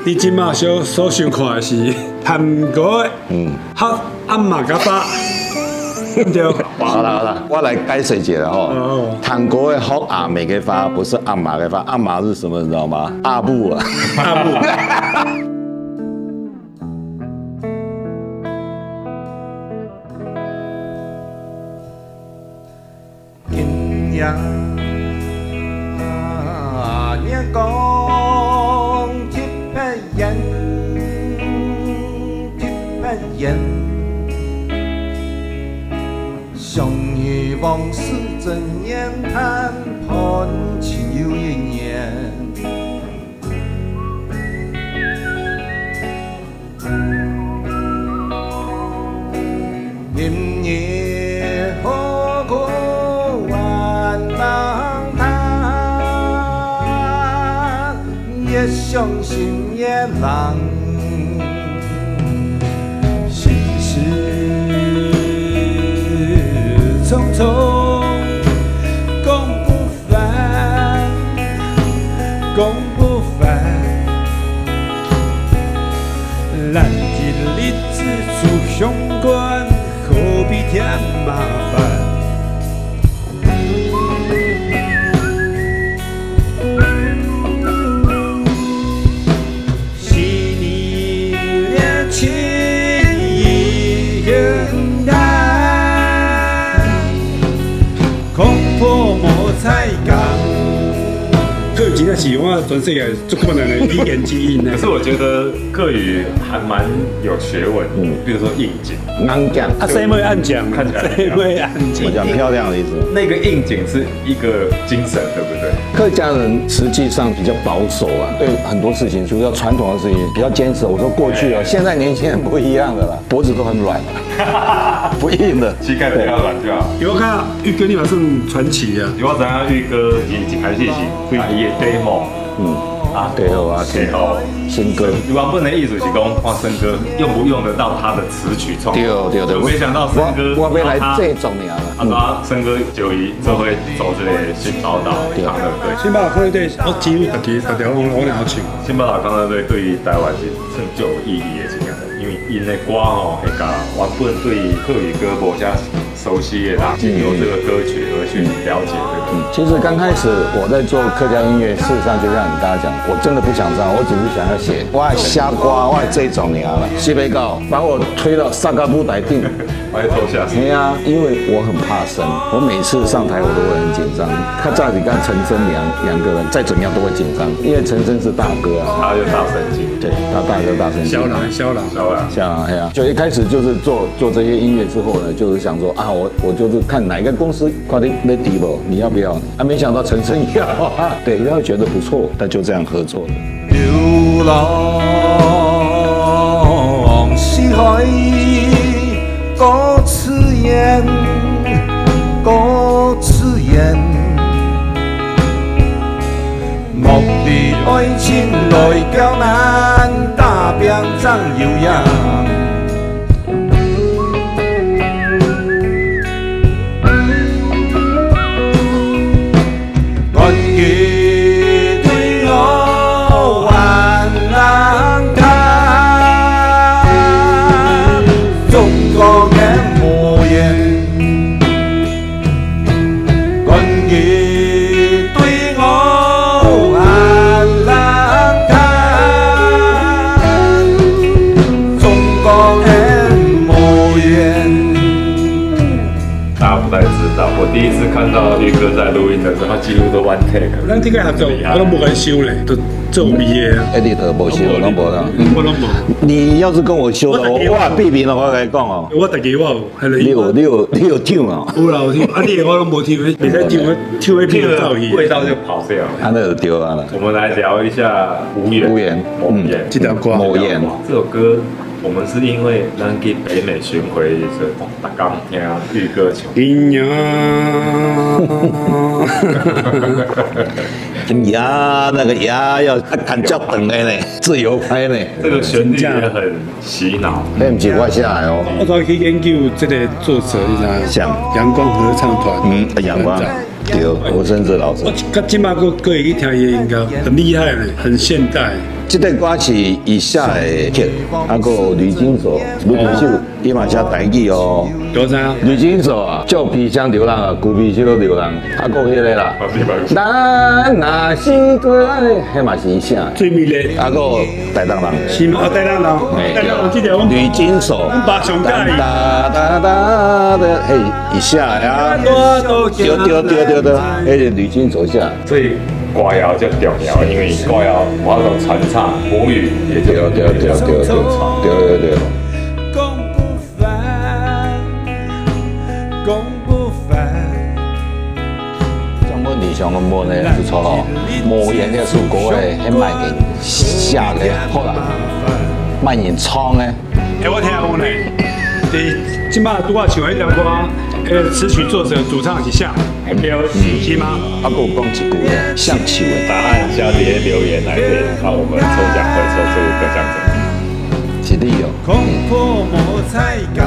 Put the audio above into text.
你這馬所收看的是韓國的黑暗瑪咖巴，對。好啦好啦，我來解釋一下吼。韓國的福阿美嘅發不是阿瑪嘅發，阿瑪是什麼？你知道嗎？阿母啊。阿母。今夜你講鐵皮煙，鐵皮煙，相遇往事怎言談，盼情有一年。明月何苦万人叹，夜上心夜郎，心事匆匆讲不完，講不完，咱這日子出鄉關，何必添麻煩？是你戀情已很淡，空破莫才講。客語真正是我全世界最困難的語言之一呢。可是我覺得客語還蠻有學問，比如說應景，硬講，啊，什麼按講，看起來什麼按講，我講漂亮的意思。那個應景是一個精神，對不對？客家人實際上比較保守啊，對很多事情，主要傳統的事情比較堅持。我說過去啊，現在年輕人不一樣的啦，脖子都很軟，不硬的，膝蓋比較軟就好。我看玉哥你嘛算傳奇啊。我知影玉哥伊一開始是對伊的 demo，啊，對啊，對哦，新歌。原本的意思是講，看森哥用不用得到他的詞曲創作？對對對，沒想到森哥，我欲來這種爾啦。啊，森哥就伊做伙組這個新寶島康樂隊。新寶島康樂隊，我幾乎逐支逐條攏我攏唱。新寶島康樂隊對於台灣是算足有意義的一件，因為𪜶的歌吼會共原本對客語歌無遮熟悉的人，經由這個歌曲而去了解這個。其實剛開始我在做客家音樂，事實上就像你剛剛講，我真的不想唱，我只是想要寫，我愛寫歌，我愛這種爾啦。西北高把我推到上個舞台頂，我愛脫下。對啊，因為我很怕生，我每次上台我都會很緊張。他在你跟陳昇兩個人再怎麼樣都會緊張，因為陳昇是大哥啊，他就大神經，對，他大哥大神經。小狼，小狼，小狼，小狼，對啊。就一開始就是做這些音樂之後呢，就是想說啊，我就是看哪個公司快點 ready 不，你要不要？啊，沒想到陳昇要，對，他會覺得不錯，他就這樣合作了。流浪四海，各自言，各自言。莫的愛情來較難，打拼怎有樣？我第一次看到玉哥在錄音的時候，他幾乎都 one take。咱這個合作，我攏無共修咧，都做味的啊。 Edit 無修，攏無啦。我攏無。你要是跟我修的，我避免了，我跟你講哦。我自己我有，你有聽哦？有啦有聽，啊你的我攏無聽，袂使唱，唱彼片走去，味道就跑掉了。啊，那就對啊啦。我們來聊一下無緣。無緣，無緣，這條歌。無緣。這首歌。我們是因為咱去北美巡迴的時候，逐工聽玉哥唱。呀，那個呀要彈較長的呢，自由拍呢。這個旋律也很洗腦。那不是我寫的哦。我昨去研究這個作者，你知影？像陽光合唱團。嗯，陽光。對，吳昇志老師。我到這馬閣閣會去聽伊的音樂，很厲害呢，很現代。這個歌是伊寫的曲，啊，閣有呂金鎖、呂金秀，伊嘛寫台語哦。多知啊？呂金鎖啊，照悲傷流浪啊，舊悲傷流浪，啊，閣彼个啦。咱若是過來，彼嘛是伊寫的。最美麗。啊，閣有台東人。是嗎？台東人，台東人這條。呂金鎖。阮爸上佮意。噠噠噠的，彼伊寫的啊。對對對對對，彼是呂金鎖寫。所以歌謠就重要，因為歌謠我都傳唱母語，也就對對對對對對對對。講不煩，講不煩。像阮理想的無呢，是錯魔岩那首歌的，彼麥給寫的，好啦，賣演唱的。欸，我聽有呢，佇這擺拄仔唱彼條歌，彼詞曲作者、主唱是誰？對，是嗎？啊，閣有講一句咧，像唱的。答案下跌留言來電，那我們抽獎會抽出得獎者。是你哦。空破莫彩工，